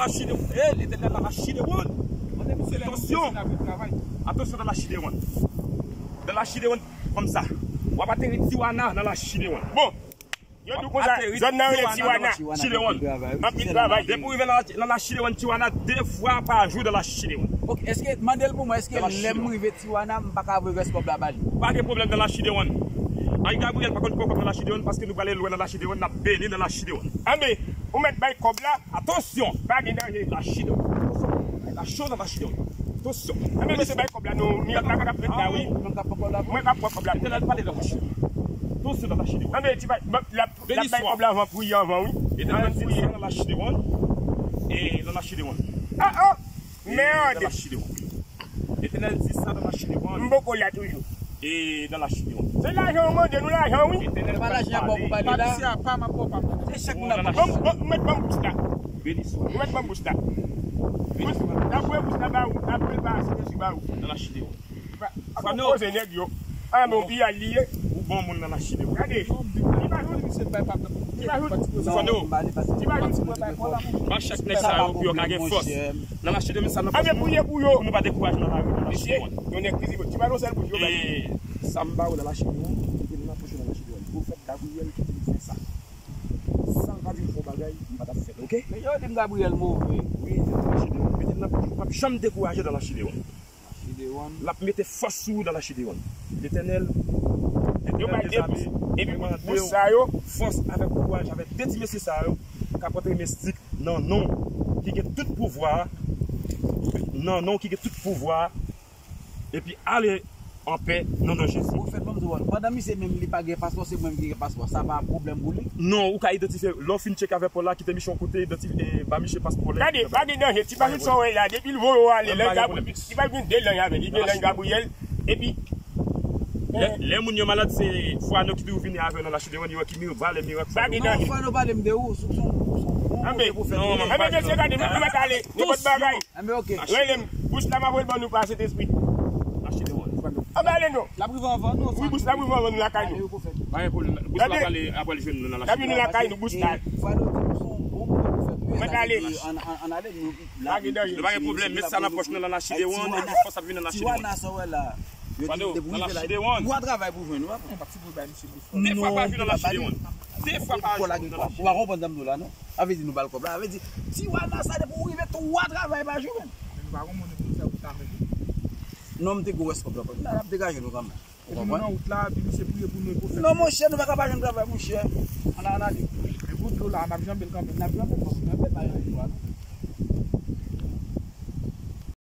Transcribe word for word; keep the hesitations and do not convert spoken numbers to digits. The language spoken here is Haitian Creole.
la Chidewon. Eh, Letènèl la, la Chidewon. Atansyon. Atansyon nan la Chidewon. Nan la Chidewon, kòmsa. W ap ateri Tijuana nan la Chidewon. Bon. Yo di konsa, zòn nan rele Tijuana. Chidewon. Anpil travay. Depi w rive nan la, nan la Chidewon, Tijuana, de fwa pa jou nan la Chidewon. Ok, èske, mande l pou mwen, èske lè m rive Tijuana, m pa ka voye rès kòb la ba li? Pa gen pwoblèm nan la Chidewon. Ay Gabriel, pa konn pran kòb nan la Chidewon, paske nou prale lwen nan la Chidewon, n ap beni nan la Chidewon. Anben, ou mèt bay kòb la. Atansyon. Pa gen danje. La Chidewon. Atansyon. La cho nan la Chidewon. Atansyon. Anben, mesye, bay kòb la, nou, mirak la k ap fèt la, wi. Mwen k ap pran kòb la. Mwen k ap pran kòb la. Letènèl pale nan la Chidewon. Atansyon nan la Chidewon. Anben, ti bay, la, la bay kòb la anvan, priye anvan, wi. Letènèl di sa nan la Chidewon. E nan la Chidewon. Ah, ah. Merde. Nan la Chidewon. Letènèl di sa nan la Chidewon. M poko la toujou. E nan la Chidewon. Se lajan ou mande nou, lajan, wi. Letènèl pa lajan pou pale la. Papye a pa m, ap pran papye. Se chèk nou la. Bon, bon, ou mèt ban m bous la. Beni swa. Ou mèt ban m bous la. Beni swa. N ap voye bous la ba ou, n ap voye l ba Sentespri ba ou. Nan la Chidewon. Ap poze nèg yo. Ah, men ou pi al li ye. Ou Bon moun nan Lachidewòn. Gade, li pa jwenn, li pa jwenn. Ti pa jwenn. Ti pa jwenn. Ba chak nèg sa yo pou yo ka gen fòs. Nan Lachidewòn sa nan fòs. Avè pou ye pou yo. Pou nou pa dekouraje nan lari nan Lachidewòn. Yon nèg ki di, ti pa yon sèl bout yo bay. Sa m ba ou nan Lachidewòn, ki te nan apwoche nan Lachidewòn. Pwofèt Gabriyèl ki te fè sa. San l pa di m fè yon bagay, m pa t ap fè l, oke? Men yo di m Gabriyèl move. Wi, nan Lachidewòn. Mete l nan pòch ou, p ap janm dekouraje nan Lachidewòn. Lachidewòn. L ap mete fòs sou ou nan Lachidewòn. Letènèl, Letènèl dezame, epi mwen mande w fòs avèk kouraj avèk de ti mesye sa yo k ap antre mistik nan non ki gen tout pouvwa, nan non ki gen tout pouvwa, epi ale anpè nan non Jezi. Pwofèt, ban m di w, pandan misye menm li pa gen paspò, se mwen ki gen paspò, sa pa pwoblèm pou li? Non, ou ka idantifye, lè w fin tcheke avè Pòl la, kite misye yon kote, idantifye, ba misye paspò. Gade, pa gen danje, ti pa gen sa w wè la, depi l voye w ale, lè Gab-, ti pa gen de lang avè li, de lang Gabriyèl, epi Lè, lè moun yo malad, se fwa nou ki toujou vini avè yo nan Lachidewòn, yo wè ki mi-, valè mirak sa yo. Non, fwa nou pale m de ou, sou, sou, sou, sou, anben, mesye, gade, nou mèt ale, nenpòt bagay. Anben, oke. Rele m, bous la, m ap voye l ban nou pa Sentespri. Lachidewòn. Anben, ale non. L ap rive anvan nou. Wi, bous la ap rive anvan nou lakay nou. Pa gen pwoblèm. Bous la pral, apre l jwenn nou nan Lachidewòn. N ap vin lakay nou, bous la. Fwa nou di nou se yon bon moun, pwofèt, wi. Mèt ale. Ann, ann, ann ale, nou, la, nou pa gen pwoblèm, met sa nan pòch nou nan Lachidewòn, epi fòs ap vin nan Lachidewòn. Tiwana sa w wè la. Yo di depi w rive la, twa travay pou jwenn, wi. Yon ti bout bay misye de fwa. De fwa pa jou nan Lachidewòn. De fwa pa jou nan Lachidewòn. Ou pa konprann sa m di w la, non? Sa vle di nou ba l kòb la. Sa vle di, Tiwana sa depi w rive, twa travay pa jou, menm. Men nou pa konprann pou nou fè pou ta menm. Non, m te gwo wès kòb la. N ap degaje nou kanmenm. Ou konprann? Epi nou nan wout la, epi misye priye pou nou, epi w fè. Non, monchè, nou pa ka pa jwenn travay, monchè. Ann, ann ale. Men pou dlo la, n ap janbe l kanmenm. N ap janbe l kanmenm. N ap janbe l kanmenm.